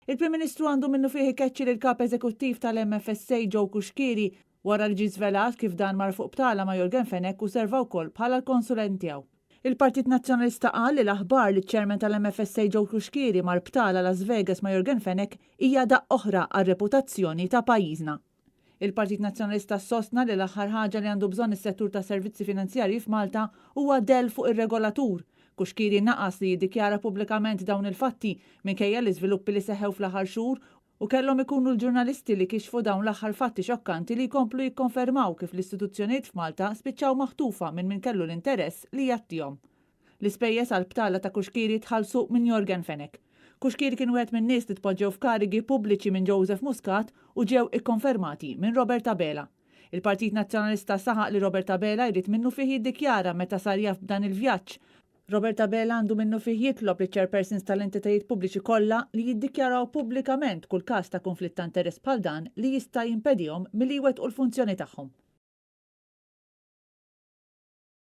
Il-Prim Ministru għandu minnufih ikeċċi lill-Kap Eżekuttiv tal-MFSA Joe Cuschieri wara li ġie żvelat kif dan mar fuq btala ma' Yorgen Fenech u serva wkoll bħala l-konsulent tiegħu. Il-Partit Nazzjonalista qal li l-aħbar li ċ-Chairman tal-MFSA Joe Cuschieri mar btala Las Vegas ma' Yorgen Fenech hija daqqa oħra għar-reputazzjoni ta' pajjiżna. Il-Partit Nazzjonalista sostna li l-aħħar ħaġa li għandu bżonn is-settur tas-servizzi finanzjarji f'Malta huwa dell fuq ir-regolatur. Cuschieri naqas li jiddikjara pubblikament dawn il-fatti minkejja l-iżviluppi li seħħew fl-aħħar xhur u kellhom ikunu l-ġurnalisti li kixfu dawn l-aħħar fatti xokkanti li jkomplu jikkonfermaw kif l-istituzzjonijiet f'Malta spiċċaw maħtufa minn min kellu l-interess li jgħattihom. L-ispejjeż għall-btala ta' Cuschieri tħallsu minn Yorgen Fenech. Cuschieri kien wieħed min-nies li tpoġġew f'karigi pubbliċi minn Joseph Muscat u ġew ikkonfermati minn Robert Abela. Il-Partit Nazzjonalista saħaq li Robert Abela jrid minnufih jiddikjara meta sar jaf b'dan il-vjaġġ. Robert Abela għandu minnufih jitlob liċ-chairpersons tal-entitajiet pubbliċi kollha li jiddikjaraw pubblikament kull każ ta' kunflitt ta' interess bħal dan li jista' jimpedihom milli jwettqu l-funzjoni tagħhom.